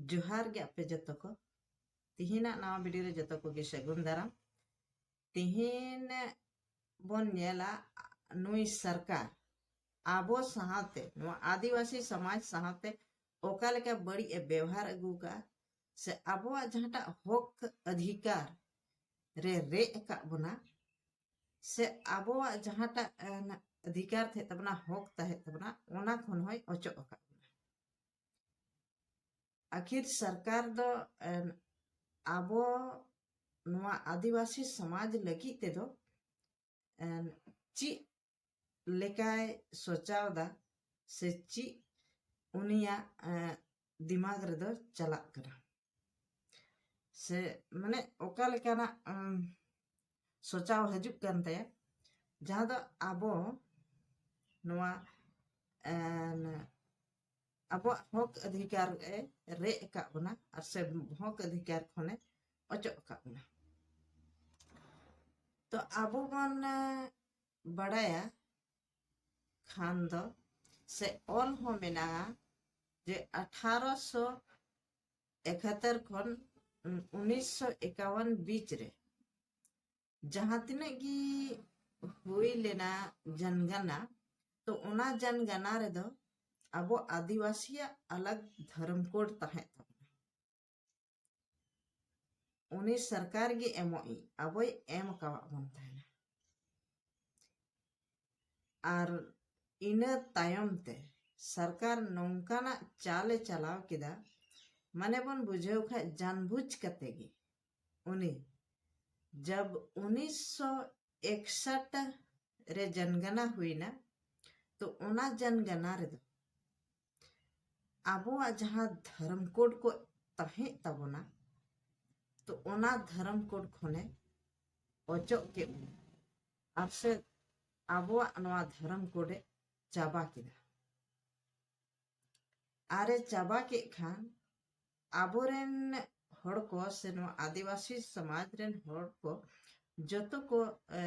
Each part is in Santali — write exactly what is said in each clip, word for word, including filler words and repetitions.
ᱡᱚᱦᱟᱨ ᱜᱮ ᱟᱯᱮ ᱡᱚᱛᱚ ᱠᱚ᱾ ᱛᱤᱦᱤᱧᱟᱜ ᱱᱟᱣᱟ ᱵᱷᱤᱰᱤᱭᱳ ᱨᱮ ᱡᱚᱛᱚ ᱠᱚᱜᱮ ᱥᱟᱹᱜᱩᱱ ᱫᱟᱨᱟᱢ᱾ ᱛᱤᱦᱤᱧ ᱵᱚᱱ ᱧᱮᱞᱟ ᱱᱩᱭ ᱥᱚᱨᱠᱟᱨ ᱟᱵᱚ ᱥᱟᱶᱛᱮ, ᱱᱚᱣᱟ ᱟᱹᱫᱤᱵᱟᱹᱥᱤ ᱥᱚᱢᱟᱡᱽ ᱥᱟᱶᱛᱮ ᱚᱠᱟ ᱞᱮᱠᱟ ᱵᱟᱹᱲᱤᱡ ᱮ ᱵᱮᱣᱦᱟᱨ ᱟᱹᱜᱩ ᱠᱟᱜᱼᱟ, ᱥᱮ ᱟᱵᱚᱣᱟᱜ ᱡᱟᱦᱟᱸᱴᱟᱜ ᱦᱚᱠ ᱚᱫᱷᱤᱠᱟᱨ ᱨᱮ ᱨᱮᱡ ᱟᱠᱟᱫ ᱵᱚᱱᱟ, ᱥᱮ ᱟᱵᱚᱣᱟᱜ ᱡᱟᱦᱟᱸᱴᱟᱜ, ᱮ, ᱚᱫᱷᱤᱠᱟᱨ ᱛᱟᱦᱮᱸ ᱛᱟᱵᱚᱱᱟ, ᱦᱚᱠ ᱛᱟᱦᱮᱸ ᱛᱟᱵᱚᱱᱟ, ᱚᱱᱟ ᱠᱷᱚᱱ ᱦᱚᱸᱭ ᱚᱪᱚᱜ ᱟᱠᱟᱫ ᱵᱚᱱᱟ᱾ ᱟᱹᱠᱷᱤᱨ ᱥᱚᱨᱠᱟᱨ ᱫᱚ, ᱮ, ᱟᱵᱚ ᱱᱚᱣᱟ ᱟᱹᱫᱤᱵᱟᱹᱥᱤ ᱥᱚᱢᱟᱡᱽ ᱞᱟᱹᱜᱤᱫ ᱛᱮᱫᱚ, ᱮ, ᱪᱮᱫ ᱞᱮᱠᱟᱭ ᱥᱚᱪᱟᱣ ᱫᱟ, ᱥᱮ ᱪᱮᱫ ᱩᱱᱤᱭᱟᱜ, ᱮ, ᱫᱤᱢᱟᱜᱽ ᱨᱮᱫᱚ ᱪᱟᱞᱟᱜ ᱠᱟᱱᱟ, ᱥᱮ ᱢᱟᱱᱮ ᱚᱠᱟ ᱞᱮᱠᱟᱱᱟᱜ, ᱩᱢ, ᱥᱚᱪᱟᱣ ᱦᱤᱡᱩᱜ ᱠᱟᱱ ᱛᱟᱭᱟ, ᱡᱟᱦᱟᱸ ᱫᱚ ᱟᱵᱚ ᱱᱚᱣᱟ, ᱮ, ᱟᱵᱚᱣᱟᱜ ᱦᱚᱠ ᱚᱫᱷᱤᱠᱟᱨ ᱮ ᱨᱮᱡ ᱟᱠᱟᱫ ᱵᱚᱱᱟ, ᱟᱨ ᱥᱮ ᱦᱚᱠ ᱚᱫᱷᱤᱠᱟᱨ ᱠᱷᱚᱱᱮ ᱚᱪᱚᱜ ᱟᱠᱟᱫ ᱵᱚᱱᱟ᱾ ᱛᱚ ᱟᱵᱚ ᱵᱚᱱ, ᱮ, ᱵᱟᱲᱟᱭᱟ ᱠᱷᱟᱱ ᱫᱚ, ᱥᱮ ᱚᱞ ᱦᱚᱸ ᱢᱮᱱᱟᱜᱼᱟ ᱡᱮ ᱟᱴᱷᱟᱨᱚᱥᱚ ᱮᱠᱟᱛᱛᱚᱨ ᱠᱷᱚᱱ ᱩᱱᱤᱥᱥᱚ ᱮᱠᱟᱣᱟᱱ ᱵᱤᱪ ᱨᱮ ᱡᱟᱦᱟᱸ ᱛᱤᱱᱟᱹᱜ ᱜᱮ ᱦᱩᱭ ᱞᱮᱱᱟ ᱡᱟᱱᱜᱟᱱᱟ, ᱛᱚ ᱚᱱᱟ ᱡᱟᱱᱜᱟᱱᱟ ᱨᱮᱫᱚ ᱟᱵᱚ ᱟᱹᱫᱤᱵᱟᱹᱥᱤᱭᱟᱜ ᱟᱞᱟᱜᱽ ᱫᱷᱚᱨᱚᱢ ᱠᱳᱰ ᱛᱟᱦᱮᱸ ᱛᱟᱵᱚᱱᱟ᱾ ᱩᱱᱤ ᱥᱚᱨᱠᱟᱨ ᱜᱮ ᱮᱢᱚᱜ ᱤᱡ, ᱟᱵᱚᱭ ᱮᱢ ᱟᱠᱟᱣᱟᱫ ᱵᱚᱱ ᱛᱟᱦᱮᱱᱟ᱾ ᱟᱨ ᱤᱱᱟᱹ ᱛᱟᱭᱚᱢ ᱛᱮ ᱥᱚᱨᱠᱟᱨ ᱱᱚᱝᱠᱟᱱᱟᱜ ᱪᱟᱞᱮ ᱪᱟᱞᱟᱣ ᱠᱮᱫᱟ, ᱢᱟᱱᱮ ᱵᱚᱱ ᱵᱩᱡᱷᱟᱹᱣ ᱠᱷᱟᱡ ᱡᱟᱱᱵᱩᱡ ᱠᱟᱛᱮ ᱜᱮ ᱩᱱᱤ ᱡᱟᱵ ᱩᱱᱤᱥᱥᱚ ᱮᱠᱥᱟᱴ ᱨᱮ ᱡᱟᱱᱜᱟᱱᱟ ᱦᱩᱭᱱᱟ, ᱛᱚ ᱚᱱᱟ ᱡᱟᱱᱜᱟᱱᱟ ᱨᱮᱫᱚ ᱟᱵᱚᱣᱟᱜ ᱡᱟᱦᱟᱸ ᱫᱷᱚᱨᱚᱢ ᱠᱳᱰ ᱠᱚ ᱛᱟᱦᱮᱸ ᱛᱟᱵᱚᱱᱟ, ᱛᱚ ᱚᱱᱟ ᱫᱷᱚᱨᱚᱢ ᱠᱳᱰ ᱠᱷᱚᱱᱮ ᱚᱪᱚᱜ ᱠᱮᱫ ᱵᱚᱱᱟ, ᱟᱨ ᱥᱮ ᱟᱵᱚᱣᱟᱜ ᱱᱚᱣᱟ ᱫᱷᱚᱨᱚᱢ ᱠᱳᱰ ᱮ ᱪᱟᱵᱟ ᱠᱮᱫᱟ᱾ ᱟᱨᱮ ᱪᱟᱵᱟ ᱠᱮᱫ ᱠᱷᱟᱱ ᱟᱵᱚᱨᱮᱱ ᱦᱚᱲ ᱠᱚ, ᱥᱮ ᱱᱚᱣᱟ ᱟᱹᱫᱤᱵᱟᱹᱥᱤ ᱥᱚᱢᱟᱡᱽ ᱨᱮᱱ ᱦᱚᱲ ᱠᱚ ᱡᱚᱛᱚ ᱠᱚ, ᱮ,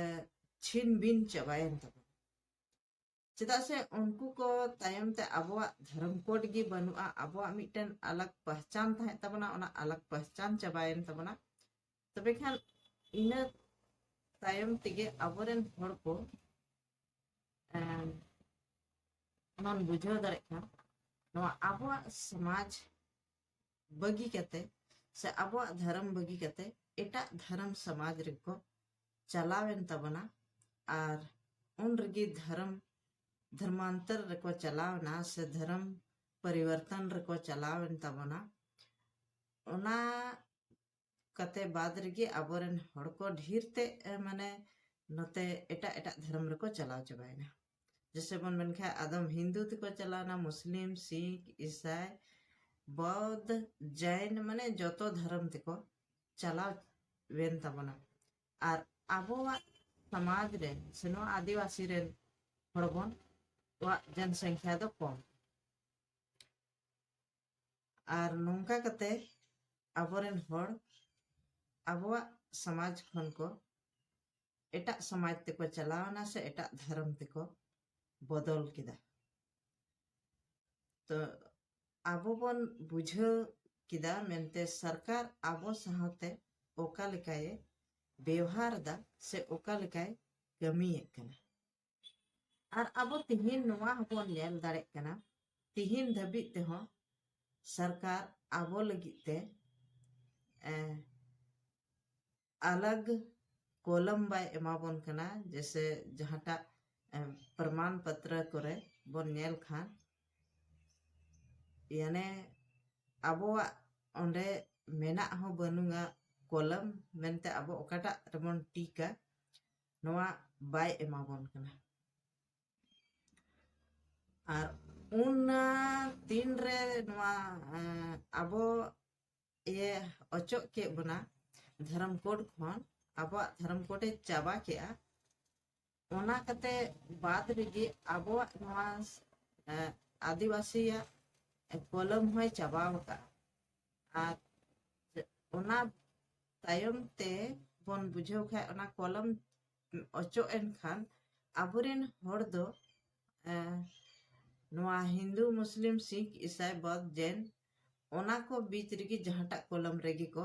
ᱪᱷᱤᱱ ᱵᱤᱱ ᱪᱟᱵᱟᱭᱮᱱ ᱛᱟᱵᱚᱱᱟ᱾ ᱪᱮᱫᱟᱜ ᱥᱮ ᱩᱱᱠᱩ ᱠᱚ ᱛᱟᱭᱚᱢ ᱛᱮ ᱟᱵᱚᱣᱟᱜ ᱫᱷᱚᱨᱚᱢ ᱠᱳᱰ ᱜᱮ ᱵᱟᱹᱱᱩᱜᱼᱟ, ᱟᱵᱚᱣᱟᱜ ᱢᱤᱫᱴᱮᱱ ᱟᱞᱟᱜᱽ ᱯᱟᱦᱪᱟᱱ ᱛᱟᱦᱮᱸ ᱛᱟᱵᱚᱱᱟ, ᱚᱱᱟ ᱟᱞᱟᱜᱽ ᱯᱟᱦᱪᱟᱱ ᱪᱟᱵᱟᱭᱮᱱ ᱛᱟᱵᱚᱱᱟ᱾ ᱛᱚᱵᱮ ᱠᱷᱟᱱ ᱤᱱᱟᱹ ᱛᱟᱭᱚᱢ ᱛᱮᱜᱮ ᱟᱵᱚᱨᱮᱱ ᱦᱚᱲ ᱠᱚ, ᱮᱢ, ᱵᱚᱱ ᱵᱩᱡᱷᱟᱹᱣ ᱫᱟᱲᱮᱭᱟᱜ ᱠᱷᱟᱱ, ᱱᱚᱣᱟ ᱟᱵᱚᱣᱟᱜ ᱥᱚᱢᱟᱡᱽ ᱵᱟᱹᱜᱤ ᱠᱟᱛᱮ ᱥᱮ ᱟᱵᱚᱣᱟᱜ ᱫᱷᱚᱨᱚᱢ ᱵᱟᱹᱜᱤ ᱠᱟᱛᱮ ᱮᱴᱟᱜ ᱫᱷᱚᱨᱚᱢ ᱥᱚᱢᱟᱡᱽ ᱨᱮᱠᱚ ᱪᱟᱞᱟᱣᱮᱱ ᱛᱟᱵᱚᱱᱟ᱾ ᱟᱨ ᱩᱱ ᱨᱮᱜᱮ ᱫᱷᱚᱨᱚᱢ, ᱫᱷᱚᱨᱢᱟᱱᱛᱚᱨ ᱨᱮᱠᱚ ᱪᱟᱞᱟᱣᱮᱱᱟ ᱥᱮ ᱫᱷᱚᱨᱚᱢ ᱯᱚᱨᱤᱵᱚᱨᱛᱚᱱ ᱨᱮᱠᱚ ᱪᱟᱞᱟᱣᱮᱱ ᱛᱟᱵᱚᱱᱟ᱾ ᱚᱱᱟ ᱠᱟᱛᱮ ᱵᱟᱫ ᱨᱮᱜᱮ ᱟᱵᱚᱨᱮᱱ ᱦᱚᱲ ᱠᱚ ᱰᱷᱮᱨ ᱛᱮ, ᱮ, ᱢᱟᱱᱮ ᱱᱚᱛᱮ ᱮᱴᱟᱜ ᱮᱴᱟᱜ ᱫᱷᱚᱨᱚᱢ ᱨᱮᱠᱚ ᱪᱟᱞᱟᱣ ᱪᱟᱵᱟᱭᱮᱱᱟ᱾ ᱡᱮᱥᱮ ᱵᱚᱱ ᱢᱮᱱ ᱠᱷᱟᱱ ᱟᱫᱚᱢ ᱦᱤᱱᱫᱩ ᱛᱮᱠᱚ ᱪᱟᱞᱟᱣᱱᱟ, ᱢᱩᱥᱞᱤᱢ, ᱥᱤᱠᱷ, ᱤᱥᱟᱭ, ᱵᱳᱫᱷ, ᱡᱟᱭᱱ, ᱢᱟᱱᱮ ᱡᱚᱛᱚ ᱫᱷᱚᱨᱚᱢ ᱛᱮᱠᱚ ᱪᱟᱞᱟᱣ ᱮᱱ ᱛᱟᱵᱚᱱᱟ᱾ ᱟᱨ ᱟᱵᱚᱣᱟᱜ ᱥᱚᱢᱟᱡᱽ ᱨᱮ ᱥᱮ ᱱᱚᱣᱟ ᱟᱹᱫᱤᱵᱟᱹᱥᱤ ᱨᱮᱱ ᱦᱚᱲ ᱵᱚᱱ, ᱠᱚᱣᱟᱜ ᱡᱚᱱᱥᱚᱝᱠᱷᱟ ᱫᱚ ᱠᱚᱢ᱾ ᱟᱨ ᱱᱚᱝᱠᱟ ᱠᱟᱛᱮ ᱟᱵᱚᱨᱮᱱ ᱦᱚᱲ ᱟᱵᱚᱣᱟᱜ ᱥᱚᱢᱟᱡᱽ ᱠᱷᱚᱱ ᱠᱚ ᱮᱴᱟᱜ ᱥᱚᱢᱟᱡᱽ ᱛᱮᱠᱚ ᱪᱟᱞᱟᱣᱱᱟ ᱥᱮ ᱮᱴᱟᱜ ᱫᱷᱚᱨᱚᱢ ᱛᱮᱠᱚ ᱵᱚᱫᱚᱞ ᱠᱮᱫᱟ᱾ ᱛᱚ ᱟᱵᱚ ᱵᱚᱱ ᱵᱩᱡᱷᱟᱹᱣ ᱠᱮᱫᱟ ᱢᱮᱱᱛᱮ ᱥᱚᱨᱠᱟᱨ ᱟᱵᱚ ᱥᱟᱶᱛᱮ ᱚᱠᱟ ᱞᱮᱠᱟᱭ ᱵᱮᱣᱦᱟᱨ ᱮᱫᱟ ᱥᱮ ᱚᱠᱟ ᱞᱮᱠᱟᱭ ᱠᱟᱹᱢᱤᱭᱮᱫ ᱠᱟᱱᱟ᱾ ᱟᱨ ᱟᱵᱚ ᱛᱤᱦᱤᱧ ᱱᱚᱣᱟ ᱦᱚᱸᱵᱚᱱ ᱧᱮᱞ ᱫᱟᱲᱮᱭᱟᱜ ᱠᱟᱱᱟ, ᱛᱤᱦᱤᱧ ᱫᱷᱟᱹᱵᱤᱡ ᱛᱮᱦᱚᱸ ᱥᱚᱨᱠᱟᱨ ᱟᱵᱚ ᱞᱟᱹᱜᱤᱫ ᱛᱮ, ᱮ, ᱟᱞᱟᱜᱽ ᱠᱚᱞᱚᱢ ᱵᱟᱭ ᱮᱢᱟᱵᱚᱱ ᱠᱟᱱᱟ᱾ ᱡᱮᱥᱮ ᱡᱟᱦᱟᱸᱴᱟᱜ, ᱮ, ᱯᱨᱚᱢᱟᱱ ᱯᱚᱛᱨᱚ ᱠᱚᱨᱮ ᱵᱚᱱ ᱧᱮᱞ ᱠᱷᱟᱱ, ᱭᱟᱱᱮ ᱟᱵᱚᱣᱟᱜ ᱚᱸᱰᱮ ᱢᱮᱱᱟᱜ ᱦᱚᱸ ᱵᱟᱹᱱᱩᱜᱼᱟ ᱠᱚᱞᱚᱢ ᱢᱮᱱᱛᱮ ᱟᱵᱚ ᱚᱠᱟᱴᱟᱜ ᱨᱮᱵᱚᱱ ᱴᱤᱠᱟ, ᱱᱚᱣᱟ ᱵᱟᱭ ᱮᱢᱟᱵᱚᱱ ᱠᱟᱱᱟ᱾ ᱟᱨ ᱚᱱᱟ ᱛᱤᱱᱨᱮ ᱱᱚᱣᱟ, ᱮᱸ, ᱟᱵᱚ ᱤᱭᱟᱹ ᱚᱪᱚᱜ ᱠᱮᱫ ᱵᱚᱱᱟ ᱫᱷᱚᱨᱚᱢ ᱠᱳᱰ ᱠᱷᱚᱱ, ᱟᱵᱚᱣᱟᱜ ᱫᱷᱚᱨᱚᱢ ᱠᱳᱰ ᱮ ᱪᱟᱵᱟ ᱠᱮᱜᱼᱟ, ᱚᱱᱟ ᱠᱟᱛᱮ ᱵᱟᱫ ᱨᱮᱜᱮ ᱟᱵᱚᱣᱟᱜ ᱱᱚᱣᱟ, ᱮᱸ, ᱟᱹᱫᱤᱵᱟᱹᱥᱤᱭᱟᱜ ᱠᱚᱞᱚᱢ ᱦᱚᱸᱭ ᱪᱟᱵᱟ ᱟᱠᱟᱫᱼᱟ᱾ ᱟᱨ ᱚᱱᱟ ᱛᱟᱭᱚᱢ ᱛᱮ ᱵᱚᱱ ᱵᱩᱡᱷᱟᱹᱣ ᱠᱷᱟᱱ, ᱚᱱᱟ ᱠᱚᱞᱚᱢ ᱚᱪᱚᱜ ᱮᱱ ᱠᱷᱟᱱ ᱟᱵᱚᱨᱮᱱ ᱦᱚᱲ ᱫᱚ ᱮ, ᱱᱚᱣᱟ ᱦᱤᱱᱫᱩ, ᱢᱩᱥᱞᱤᱢ, ᱥᱤᱠᱷ, ᱤᱥᱟᱭ, ᱵᱚᱫᱷ, ᱡᱮᱱ, ᱚᱱᱟ ᱠᱚ ᱵᱤᱪ ᱨᱮᱜᱮ ᱡᱟᱦᱟᱸᱴᱟᱜ ᱠᱚᱞᱚᱢ ᱨᱮᱜᱮ ᱠᱚ,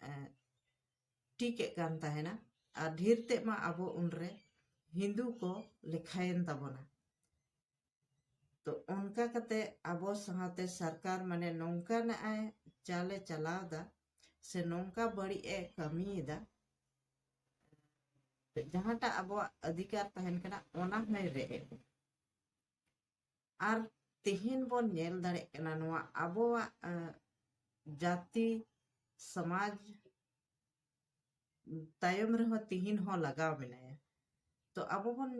ᱮ, ᱴᱷᱤᱠᱮᱫ ᱠᱟᱱ ᱛᱟᱦᱮᱱᱟ᱾ ᱟᱨ ᱰᱷᱮᱨ ᱛᱮᱫ ᱢᱟ ᱟᱵᱚ ᱩᱱᱨᱮ ᱦᱤᱱᱫᱩ ᱠᱚ ᱞᱮᱠᱷᱟᱭᱮᱱ ᱛᱟᱵᱚᱱᱟ᱾ ᱛᱚ ᱚᱱᱠᱟ ᱠᱟᱛᱮ ᱟᱵᱚ ᱥᱟᱶᱛᱮ ᱥᱚᱨᱠᱟᱨ ᱢᱟᱱᱮ ᱱᱚᱝᱠᱟᱱᱟᱜ ᱮ ᱪᱟᱞᱮ ᱪᱟᱞᱟᱣ ᱮᱫᱟ, ᱥᱮ ᱱᱚᱝᱠᱟ ᱵᱟᱹᱲᱤᱡ ᱮ ᱠᱟᱹᱢᱤᱭᱮᱫᱟ, ᱡᱟᱦᱟᱸᱴᱟᱜ ᱟᱵᱚᱣᱟᱜ ᱚᱫᱷᱤᱠᱟᱨ ᱛᱟᱦᱮᱱ ᱠᱟᱱᱟ, ᱚᱱᱟ ᱦᱚᱸᱭ ᱨᱮᱡ ᱮᱫ᱾ ᱟᱨ ᱛᱮᱦᱮᱧ ᱵᱚᱱ ᱧᱮᱞ ᱫᱟᱲᱮᱭᱟᱜ ᱠᱟᱱᱟ, ᱱᱚᱣᱟ ᱟᱵᱚᱣᱟᱜ, ᱮ, ᱡᱟᱹᱛᱤ ᱥᱚᱢᱟᱡᱽ ᱛᱟᱭᱚᱢ ᱨᱮᱦᱚᱸ ᱛᱮᱦᱮᱧ ᱦᱚᱸ ᱞᱟᱜᱟᱣ ᱢᱮᱱᱟᱭᱟ᱾ ᱛᱚ ᱟᱵᱚ ᱵᱚᱱ,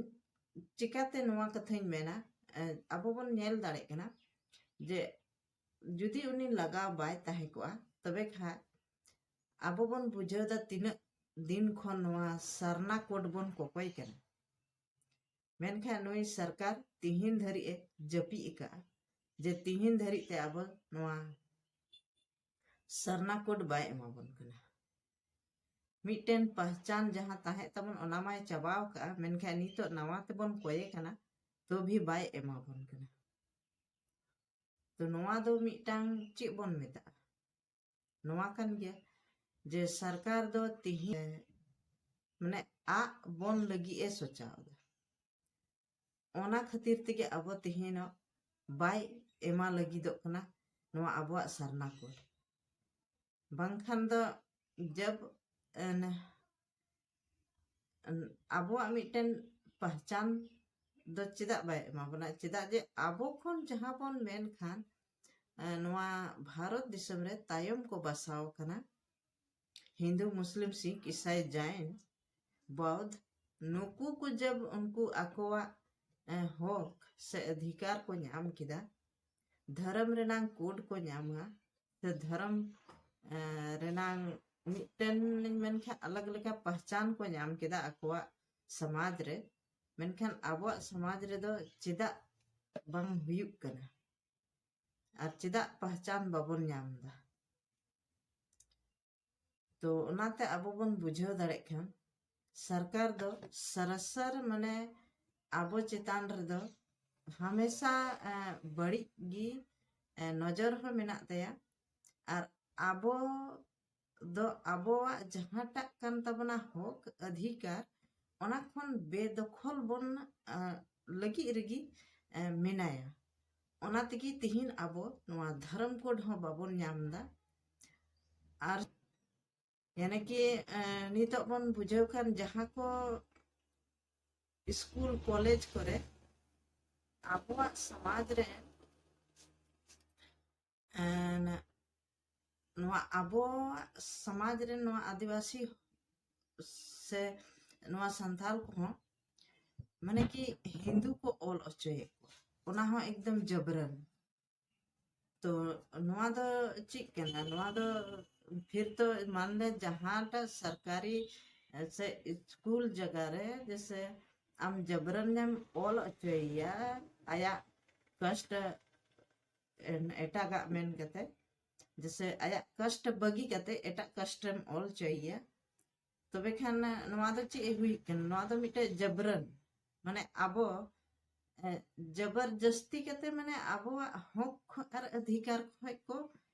ᱪᱤᱠᱟᱛᱮ ᱱᱚᱣᱟ ᱠᱟᱛᱷᱟᱧ ᱢᱮᱱᱟ, ᱮ, ᱟᱵᱚ ᱵᱚᱱ ᱧᱮᱞ ᱫᱟᱲᱮᱭᱟᱜ ᱠᱟᱱᱟ ᱡᱮ ᱡᱩᱫᱤ ᱩᱱᱤ ᱞᱟᱜᱟᱣ ᱵᱟᱭ ᱛᱟᱦᱮᱸ ᱠᱚᱜᱼᱟ, ᱛᱚᱵᱮ ᱠᱷᱟᱱ ᱟᱵᱚ ᱵᱚᱱ ᱵᱩᱡᱷᱟᱹᱣ ᱮᱫᱟ ᱛᱤᱱᱟᱹᱜ ᱫᱤᱱ ᱠᱷᱚᱱ ᱱᱚᱣᱟ ᱥᱟᱨᱱᱟ ᱠᱳᱰ ᱵᱚᱱ ᱠᱚᱠᱚᱭ ᱠᱟᱱᱟ᱾ ᱢᱮᱱᱠᱷᱟᱱ ᱱᱩᱭ ᱥᱚᱨᱠᱟᱨ ᱛᱤᱦᱤᱧ ᱫᱷᱟᱹᱨᱤᱡ ᱮ ᱡᱟᱹᱯᱤᱫ ᱟᱠᱟᱫᱼᱟ, ᱡᱮ ᱛᱤᱦᱤᱧ ᱫᱷᱟᱹᱨᱤᱡ ᱛᱮ ᱟᱵᱚ ᱱᱚᱣᱟ ᱥᱟᱨᱱᱟ ᱠᱳᱰ ᱵᱟᱭ ᱮᱢᱟᱵᱚᱱ ᱠᱟᱱᱟ᱾ ᱢᱤᱫᱴᱮᱱ ᱯᱟᱦᱪᱟᱱ ᱡᱟᱦᱟᱸ ᱛᱟᱦᱮᱸ ᱛᱟᱵᱚᱱ, ᱚᱱᱟ ᱢᱟᱭ ᱪᱟᱵᱟᱣ ᱠᱟᱜᱼᱟ, ᱢᱮᱱᱠᱷᱟᱱ ᱱᱤᱛᱚᱜ ᱱᱟᱣᱟ ᱛᱮᱵᱚᱱ ᱠᱚᱭᱮ ᱠᱟᱱᱟ, ᱛᱚ ᱵᱷᱤ ᱵᱟᱭ ᱮᱢᱟᱵᱚᱱ ᱠᱟᱱᱟ᱾ ᱛᱚ ᱱᱚᱣᱟ ᱫᱚ ᱢᱤᱫᱴᱟᱝ ᱪᱮᱫ ᱵᱚᱱ ᱢᱮᱛᱟᱜᱼᱟ? ᱱᱚᱣᱟ ᱠᱟᱱ ᱜᱮᱭᱟ ᱡᱮ ᱥᱚᱨᱠᱟᱨ ᱫᱚ ᱛᱤᱦᱤᱧ ᱢᱟᱱᱮ ᱟᱜ ᱵᱚᱱ ᱞᱟᱹᱜᱤᱫ ᱮ ᱥᱚᱪᱟᱣ ᱮᱫᱟ᱾ ᱚᱱᱟ ᱠᱷᱟᱹᱛᱤᱨ ᱛᱮᱜᱮ ᱟᱵᱚ ᱛᱮᱦᱮᱧᱚᱜ ᱵᱟᱭ ᱮᱢᱟ ᱞᱟᱹᱜᱤᱫᱚᱜ ᱠᱟᱱᱟ ᱱᱚᱣᱟ ᱟᱵᱚᱣᱟᱜ ᱥᱟᱨᱱᱟ ᱠᱳᱰ᱾ ᱵᱟᱝᱠᱷᱟᱱ ᱫᱚ ᱡᱟᱵ, ᱮᱱ, ᱮᱱ, ᱟᱵᱚᱣᱟᱜ ᱢᱤᱫᱴᱮᱱ ᱯᱟᱦᱪᱟᱱ ᱫᱚ ᱪᱮᱫᱟᱜ ᱵᱟᱭ ᱮᱢᱟ ᱵᱚᱱᱟ? ᱪᱮᱫᱟᱜ ᱡᱮ ᱟᱵᱚ ᱠᱷᱚᱱ ᱡᱟᱦᱟᱸ ᱵᱚᱱ ᱢᱮᱱᱠᱷᱟᱱ, ᱮ, ᱱᱚᱣᱟ ᱵᱷᱟᱨᱚᱛ ᱫᱤᱥᱚᱢ ᱨᱮ ᱛᱟᱭᱚᱢ ᱠᱚ ᱵᱟᱥᱟᱣ ᱠᱟᱱᱟ᱾ ᱦᱤᱱᱫᱩ, ᱢᱩᱥᱞᱤᱢ, ᱥᱤᱠᱷ, ᱤᱥᱟᱭ, ᱡᱟᱭᱱ, ᱵᱚᱫᱷ, ᱱᱩᱠᱩ ᱠᱚ ᱡᱟᱵ ᱩᱱᱠᱩ ᱟᱠᱚᱣᱟᱜ, ᱮ, ᱦᱚᱠ ᱥᱮ ᱚᱫᱷᱤᱠᱟᱨ ᱠᱚ ᱧᱟᱢ ᱠᱮᱫᱟ, ᱫᱷᱚᱨᱚᱢ ᱨᱮᱱᱟᱝ ᱠᱳᱰ ᱠᱚ ᱧᱟᱢᱟ, ᱥᱮ ᱫᱷᱚᱨᱚᱢ, ᱮ, ᱨᱮᱱᱟᱝ ᱢᱤᱫᱴᱮᱱ ᱞᱤᱧ ᱢᱮᱱ ᱠᱷᱟᱱ ᱟᱞᱟᱜᱽ ᱞᱮᱠᱟ ᱯᱟᱦᱪᱟᱱ ᱠᱚ ᱧᱟᱢ ᱠᱮᱫᱟ ᱟᱠᱚᱣᱟᱜ ᱥᱚᱢᱟᱡᱽ ᱨᱮ᱾ ᱢᱮᱱᱠᱷᱟᱱ ᱟᱵᱚᱣᱟᱜ ᱥᱚᱢᱟᱡᱽ ᱨᱮᱫᱚ ᱪᱮᱫᱟᱜ ᱵᱟᱝ ᱦᱩᱭᱩᱜ ᱠᱟᱱᱟ? ᱟᱨ ᱪᱮᱫᱟᱜ ᱯᱟᱦᱪᱟᱱ ᱵᱟᱵᱚᱱ ᱧᱟᱢ ᱮᱫᱟ? ᱛᱚ ᱚᱱᱟᱛᱮ ᱟᱵᱚ ᱵᱚᱱ ᱵᱩᱡᱷᱟᱹᱣ ᱫᱟᱲᱮᱭᱟᱜ ᱠᱷᱟᱱ ᱥᱚᱨᱠᱟᱨ ᱫᱚ ᱥᱚᱨᱟᱥᱚᱨ ᱢᱟᱱᱮ ᱟᱵᱚ ᱪᱮᱛᱟᱱ ᱨᱮᱫᱚ ᱦᱟᱢᱮᱥᱟ ᱮ, ᱵᱟᱹᱲᱤᱡ ᱜᱮ ᱮ, ᱱᱚᱡᱚᱨ ᱦᱚᱸ ᱢᱮᱱᱟᱜ ᱛᱟᱭᱟ᱾ ᱟᱨ ᱟᱵᱚ ᱫᱚ ᱟᱵᱚᱣᱟᱜ ᱡᱟᱦᱟᱸᱴᱟᱜ ᱠᱟᱱ ᱛᱟᱵᱚᱱᱟ ᱦᱚᱠ ᱚᱫᱷᱤᱠᱟᱨ, ᱚᱱᱟ ᱠᱷᱚᱱ ᱵᱮᱫᱚᱠᱷᱚᱞ ᱵᱚᱱ ᱮ, ᱞᱟᱹᱜᱤᱫ ᱨᱮᱜᱮ ᱮ, ᱢᱮᱱᱟᱭᱟ᱾ ᱚᱱᱟ ᱛᱮᱜᱮ ᱛᱤᱦᱤᱧ ᱟᱵᱚ ᱱᱚᱣᱟ ᱫᱷᱚᱨᱚᱢ ᱠᱳᱰ ᱦᱚᱸ ᱵᱟᱵᱚᱱ ᱧᱟᱢ ᱮᱫᱟ᱾ ᱟᱨ ᱭᱟᱱᱤ ᱠᱤ ᱮ, ᱱᱤᱛᱚᱜ ᱵᱚᱱ ᱵᱩᱡᱷᱟᱹᱣ ᱠᱷᱟᱱ ᱡᱟᱦᱟᱸ ᱠᱚ ᱥᱠᱩᱞ ᱠᱚᱞᱮᱡᱽ ᱠᱚᱨᱮ ᱟᱵᱚᱣᱟᱜ ᱥᱚᱢᱟᱡᱽ ᱨᱮ ᱮ, ᱱᱚᱣᱟ ᱟᱵᱚᱣᱟᱜ ᱥᱚᱢᱟᱡᱽ ᱨᱮ ᱱᱚᱣᱟ ᱟᱹᱫᱤᱵᱟᱹᱥᱤ ᱥᱮ ᱱᱚᱣᱟ ᱥᱟᱱᱛᱟᱞ ᱠᱚᱦᱚᱸ ᱢᱟᱱᱮ ᱠᱤ ᱦᱤᱱᱫᱩ ᱠᱚ ᱚᱞ ᱦᱚᱪᱚᱭᱮᱫ ᱠᱚᱣᱟ, ᱚᱱᱟ ᱦᱚᱸ ᱮᱠᱫᱚᱢ ᱡᱟᱵᱨᱟᱱ᱾ ᱛᱚ ᱱᱚᱣᱟ ᱫᱚ ᱪᱮᱫ ᱠᱟᱱᱟ? ᱱᱚᱣᱟ ᱫᱚ ᱯᱷᱤᱨ ᱛᱚ ᱢᱟᱱ ᱞᱮ ᱡᱟᱦᱟᱸᱴᱟᱜ ᱥᱚᱨᱠᱟᱨᱤ ᱥᱮ ᱥᱠᱩᱞ ᱡᱟᱭᱜᱟ ᱨᱮ ᱡᱮᱥᱮ ᱟᱢ ᱡᱟᱵᱨᱟᱱ ᱮᱢ ᱚᱞ ᱦᱚᱪᱚᱭᱮᱭᱟ, ᱟᱭᱟᱜ ᱠᱟᱥᱴ ᱮᱴᱟᱜᱟᱜ ᱢᱮᱱ ᱠᱟᱛᱮ, ᱡᱮᱥᱮ ᱟᱭᱟᱜ ᱠᱟᱥᱴ ᱵᱟᱹᱜᱤ ᱠᱟᱛᱮ ᱮᱴᱟᱜ ᱠᱟᱥᱴ ᱮᱢ ᱚᱞ ᱦᱚᱪᱚᱭᱮᱭᱟ, ᱛᱚᱵᱮ ᱠᱷᱟᱱ ᱱᱚᱣᱟ ᱫᱚ ᱪᱮᱫ ᱦᱩᱭᱩᱜ ᱠᱟᱱᱟ? ᱱᱚᱣᱟ ᱫᱚ ᱢᱤᱫᱴᱮᱡ ᱡᱟᱵᱨᱟᱱ, ᱢᱟᱱᱮ ᱟᱵᱚ ᱮ, ᱡᱚᱵᱚᱨᱡᱚᱥᱛᱤ ᱠᱟᱛᱮ ᱢᱟᱱᱮ ᱟᱵᱚᱣᱟᱜ ᱦᱚᱠ ᱟᱨ ᱚᱫᱷᱤᱠᱟᱨ ᱠᱷᱚᱡ ᱠᱚ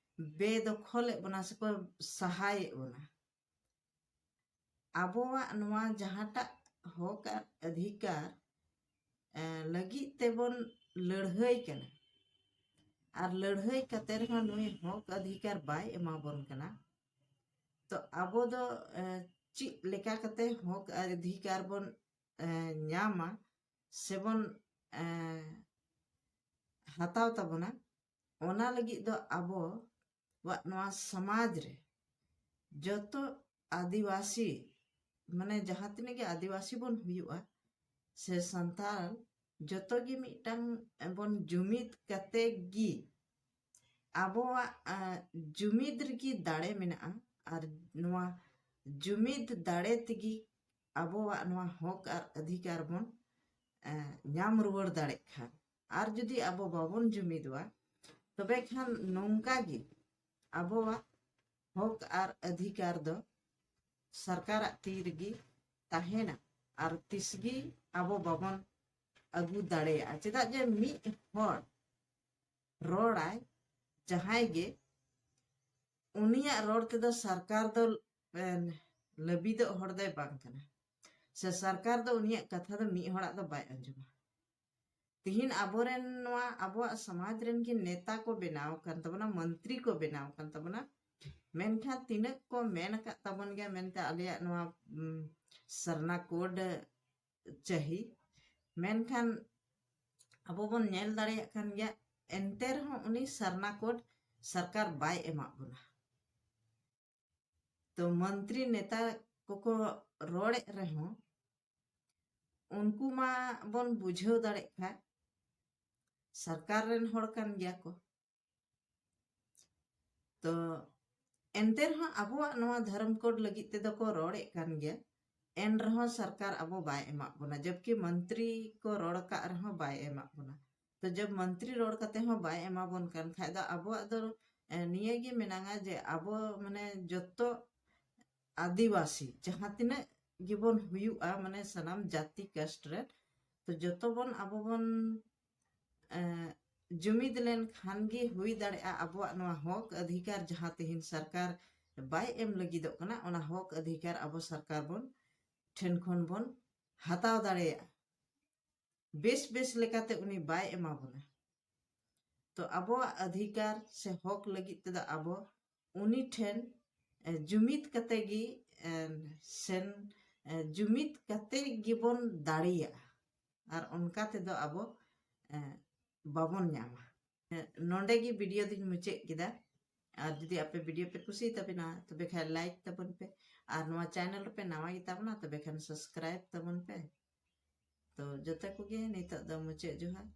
ᱵᱮᱫᱚᱠᱷᱚᱞᱮᱫ ᱵᱚᱱᱟ ᱥᱮᱠᱚ ᱥᱟᱦᱟᱭᱮᱫ ᱵᱚᱱᱟ᱾ ᱟᱵᱚᱣᱟᱜ ᱱᱚᱣᱟ ᱡᱟᱦᱟᱸᱴᱟᱜ ᱦᱚᱠ ᱟᱨ ᱚᱫᱷᱤᱠᱟᱨ ᱮ, ᱞᱟᱹᱜᱤᱫ ᱛᱮᱵᱚᱱ ᱞᱟᱹᱲᱦᱟᱹᱭ ᱠᱟᱱᱟ, ᱟᱨ ᱞᱟᱹᱲᱦᱟᱹᱭ ᱠᱟᱛᱮ ᱨᱮᱦᱚᱸ ᱱᱩᱭ ᱦᱚᱠ ᱚᱫᱷᱤᱠᱟᱨ ᱵᱟᱭ ᱮᱢᱟᱵᱚᱱ ᱠᱟᱱᱟ, ᱛᱚ ᱟᱵᱚ ᱫᱚ ᱮ, ᱪᱮᱫ ᱞᱮᱠᱟ ᱠᱟᱛᱮ ᱦᱚᱠ ᱟᱨ ᱚᱫᱷᱤᱠᱟᱨ ᱵᱚᱱ ᱮ, ᱧᱟᱢᱟ ᱥᱮᱵᱚᱱ ᱮ, ᱦᱟᱛᱟᱣ ᱛᱟᱵᱚᱱᱟ, ᱚᱱᱟ ᱞᱟᱹᱜᱤᱫ ᱫᱚ ᱟᱵᱚᱣᱟᱜ ᱱᱚᱣᱟ ᱥᱚᱢᱟᱡᱽ ᱨᱮ ᱡᱚᱛᱚ ᱟᱹᱫᱤᱵᱟᱹᱥᱤ, ᱢᱟᱱᱮ ᱡᱟᱦᱟᱸ ᱛᱤᱱᱟᱹᱜ ᱜᱮ ᱟᱹᱫᱤᱵᱟᱹᱥᱤ ᱵᱚᱱ ᱦᱩᱭᱩᱜᱼᱟ ᱥᱮ ᱥᱟᱱᱛᱟᱲ, ᱡᱚᱛᱚ ᱜᱮ ᱢᱤᱫᱴᱟᱝ ᱵᱚᱱ ᱡᱩᱢᱤᱫ ᱠᱟᱛᱮ ᱜᱮ ᱟᱵᱚᱣᱟᱜ ᱮ, ᱡᱩᱢᱤᱫ ᱨᱮᱜᱮ ᱫᱟᱲᱮ ᱢᱮᱱᱟᱜᱼᱟ᱾ ᱟᱨ ᱱᱚᱣᱟ ᱡᱩᱢᱤᱫ ᱫᱟᱲᱮ ᱛᱮᱜᱮ ᱟᱵᱚᱣᱟᱜ ᱱᱚᱣᱟ ᱦᱚᱠ ᱟᱨ ᱚᱫᱷᱤᱠᱟᱨ ᱵᱚᱱ ᱮ, ᱧᱟᱢ ᱨᱩᱣᱟᱹᱲ ᱫᱟᱲᱮᱜ ᱠᱷᱟᱱ, ᱟᱨ ᱡᱩᱫᱤ ᱟᱵᱚ ᱵᱟᱵᱚᱱ ᱡᱩᱢᱤᱫᱚᱜᱼᱟ, ᱛᱚᱵᱮ ᱠᱷᱟᱱ ᱱᱚᱝᱠᱟ ᱜᱮ ᱟᱵᱚᱣᱟᱜ ᱦᱚᱠ ᱟᱨ ᱚᱫᱷᱤᱠᱟᱨ ᱫᱚ ᱥᱚᱨᱠᱟᱨᱟᱜ ᱛᱤ ᱨᱮᱜᱮ ᱛᱟᱦᱮᱱᱟ᱾ ᱟᱨ ᱛᱤᱥᱜᱮ ᱟᱵᱚ ᱵᱟᱵᱚᱱ ᱟᱹᱜᱩ ᱫᱟᱲᱮᱭᱟᱜᱼᱟ᱾ ᱪᱮᱫᱟᱜ ᱡᱮ ᱢᱤᱫ ᱦᱚᱲ ᱨᱚᱲᱟᱭ ᱡᱟᱦᱟᱸᱭ ᱜᱮ, ᱩᱱᱤᱭᱟᱜ ᱨᱚᱲ ᱛᱮᱫᱚ ᱥᱚᱨᱠᱟᱨ ᱫᱚ, ᱮ, ᱞᱟᱹᱵᱤᱫᱚᱜ ᱦᱚᱲ ᱫᱚᱭ ᱵᱟᱝ ᱠᱟᱱᱟ, ᱥᱮ ᱥᱚᱨᱠᱟᱨ ᱫᱚ ᱩᱱᱤᱭᱟᱜ ᱠᱟᱛᱷᱟ ᱫᱚ ᱢᱤᱫ ᱦᱚᱲᱟᱜ ᱫᱚ ᱵᱟᱭ ᱟᱸᱡᱚᱢᱟ᱾ ᱛᱤᱦᱤᱧ ᱟᱵᱚᱨᱮᱱ ᱱᱚᱣᱟ ᱟᱵᱚᱣᱟᱜ ᱥᱚᱢᱟᱡᱽ ᱨᱮᱱ ᱜᱮ ᱱᱮᱛᱟ ᱠᱚ ᱵᱮᱱᱟᱣ ᱟᱠᱟᱱ ᱛᱟᱵᱚᱱᱟ, ᱢᱚᱱᱛᱨᱤ ᱠᱚ ᱵᱮᱱᱟᱣ ᱟᱠᱟᱱ ᱛᱟᱵᱚᱱᱟ, ᱢᱮᱱᱠᱷᱟᱱ ᱛᱤᱱᱟᱹᱜ ᱠᱚ ᱢᱮᱱ ᱟᱠᱟᱫ ᱛᱟᱵᱚᱱ ᱜᱮᱭᱟ ᱢᱮᱱᱛᱮ ᱟᱞᱮᱭᱟᱜ ᱱᱚᱣᱟ, ᱩᱢ, ᱥᱟᱨᱱᱟ ᱠᱳᱰ ᱪᱟᱹᱦᱤ, ᱢᱮᱱᱠᱷᱟᱱ ᱟᱵᱚ ᱵᱚᱱ ᱧᱮᱞ ᱫᱟᱲᱮᱭᱟᱜ ᱠᱟᱱ ᱜᱮᱭᱟ, ᱮᱱᱛᱮ ᱨᱮᱦᱚᱸ ᱩᱱᱤ ᱥᱟᱨᱱᱟ ᱠᱳᱰ ᱥᱚᱨᱠᱟᱨ ᱵᱟᱭ ᱮᱢᱟᱜ ᱵᱚᱱᱟ᱾ ᱛᱚ ᱢᱚᱱᱛᱨᱤ ᱱᱮᱛᱟ ᱠᱚᱠᱚ ᱨᱚᱲᱮᱫ ᱨᱮᱦᱚᱸ, ᱩᱱᱠᱩ ᱢᱟ ᱵᱚᱱ ᱵᱩᱡᱷᱟᱹᱣ ᱫᱟᱲᱮᱜ ᱠᱷᱟᱡ ᱥᱚᱨᱠᱟᱨ ᱨᱮᱱ ᱦᱚᱲ ᱠᱟᱱ ᱜᱮᱭᱟ ᱠᱚ᱾ ᱛᱚ ᱮᱱᱛᱮ ᱨᱮᱦᱚᱸ ᱟᱵᱚᱣᱟᱜ ᱱᱚᱣᱟ ᱫᱷᱚᱨᱚᱢ ᱠᱳᱰ ᱞᱟᱹᱜᱤᱫ ᱛᱮᱫᱚ ᱠᱚ ᱨᱚᱲᱮᱫ ᱠᱟᱱ ᱜᱮᱭᱟ, ᱮᱱ ᱨᱮᱦᱚᱸ ᱥᱚᱨᱠᱟᱨ ᱟᱵᱚ ᱵᱟᱭ ᱮᱢᱟᱜ ᱵᱚᱱᱟ, ᱡᱚᱵᱠᱤ ᱢᱚᱱᱛᱨᱤ ᱠᱚ ᱨᱚᱲ ᱟᱠᱟᱫ ᱨᱮᱦᱚᱸ ᱵᱟᱭ ᱮᱢᱟᱜ ᱵᱚᱱᱟ᱾ ᱛᱚ ᱡᱚᱵ ᱢᱚᱱᱛᱨᱤ ᱨᱚᱲ ᱠᱟᱛᱮ ᱦᱚᱸ ᱵᱟᱭ ᱮᱢᱟ ᱵᱚᱱ ᱠᱟᱱ ᱠᱷᱟᱡ ᱫᱚ ᱟᱵᱚᱣᱟᱜ ᱫᱚ, ᱮ, ᱱᱤᱭᱟᱹ ᱜᱮ ᱢᱮᱱᱟᱜᱼᱟ ᱡᱮ ᱟᱵᱚ ᱢᱟᱱᱮ ᱡᱚᱛᱚ ᱟᱹᱫᱤᱵᱟᱹᱥᱤ ᱡᱟᱦᱟᱸ ᱛᱤᱱᱟᱹᱜ ᱜᱮᱵᱚᱱ ᱦᱩᱭᱩᱜᱼᱟ, ᱢᱟᱱᱮ ᱥᱟᱱᱟᱢ ᱡᱟᱹᱛᱤ ᱠᱟᱥᱴ ᱨᱮᱱ, ᱛᱚ ᱡᱚᱛᱚ ᱵᱚᱱ ᱟᱵᱚ ᱵᱚᱱ, ᱮ, ᱡᱩᱢᱤᱫ ᱞᱮᱱᱠᱷᱟᱱ ᱜᱮ ᱦᱩᱭ ᱫᱟᱲᱮᱭᱟᱜᱼᱟ ᱟᱵᱚᱣᱟᱜ ᱱᱚᱣᱟ ᱦᱚᱠ ᱚᱫᱷᱤᱠᱟᱨ ᱡᱟᱦᱟᱸ ᱛᱮᱦᱮᱧ ᱥᱚᱨᱠᱟᱨ ᱵᱟᱭ ᱮᱢ ᱞᱟᱹᱜᱤᱫᱚᱜ ᱠᱟᱱᱟ, ᱚᱱᱟ ᱦᱚᱠ ᱚᱫᱷᱤᱠᱟᱨ ᱟᱵᱚ ᱥᱚᱨᱠᱟᱨ ᱵᱚᱱ ᱴᱷᱮᱱ ᱠᱷᱚᱱ ᱵᱚᱱ ᱦᱟᱛᱟᱣ ᱫᱟᱲᱮᱭᱟᱜᱼᱟ, ᱵᱮᱥ ᱵᱮᱥ ᱞᱮᱠᱟᱛᱮ ᱩᱱᱤ ᱵᱟᱭ ᱮᱢᱟ ᱵᱚᱱᱟ᱾ ᱛᱚ ᱟᱵᱚᱣᱟᱜ ᱚᱫᱷᱤᱠᱟᱨ ᱥᱮ ᱦᱚᱠ ᱞᱟᱹᱜᱤᱫ ᱛᱮᱫᱚ ᱟᱵᱚ ᱩᱱᱤ ᱴᱷᱮᱱ, ᱮ, ᱡᱩᱢᱤᱫ ᱠᱟᱛᱮ ᱜᱮ, ᱮ, ᱥᱮᱱ, ᱮ, ᱡᱩᱢᱤᱫ ᱠᱟᱛᱮ ᱜᱮᱵᱚᱱ ᱫᱟᱲᱮᱭᱟᱜᱼᱟ, ᱟᱨ ᱚᱱᱠᱟ ᱛᱮᱫᱚ ᱟᱵᱚ, ᱮ, ᱵᱟᱵᱚᱱ ᱧᱟᱢᱟ᱾ ᱮ, ᱱᱚᱰᱮ ᱜᱮ ᱵᱷᱤᱰᱤᱭᱳ ᱫᱚᱧ ᱢᱩᱪᱟᱹᱫ ᱠᱮᱫᱟ᱾ ᱟᱨ ᱡᱩᱫᱤ ᱟᱯᱮ ᱵᱷᱤᱰᱤᱭᱳ ᱯᱮ ᱠᱩᱥᱤᱭᱟᱛᱟ ᱵᱮᱱᱟ, ᱛᱚᱵᱮ ᱠᱷᱟᱱ ᱞᱟᱭᱤᱠ ᱛᱟᱵᱚᱱ ᱯᱮ, ᱟᱨ ᱱᱚᱣᱟ ᱪᱮᱱᱮᱞ ᱨᱮᱯᱮ ᱱᱟᱣᱟ ᱜᱮᱛᱟ ᱵᱚᱱᱟ, ᱛᱚᱵᱮ ᱠᱷᱟᱱ ᱥᱟᱵᱥᱠᱨᱟᱭᱤᱵ ᱛᱟᱵᱚᱱ ᱯᱮ᱾ ᱛᱚ ᱡᱚᱛᱚ ᱠᱚᱜᱮ ᱱᱤᱛᱚᱜ ᱫᱚ ᱢᱩᱪᱟᱹᱫ ᱡᱚᱦᱟᱨ᱾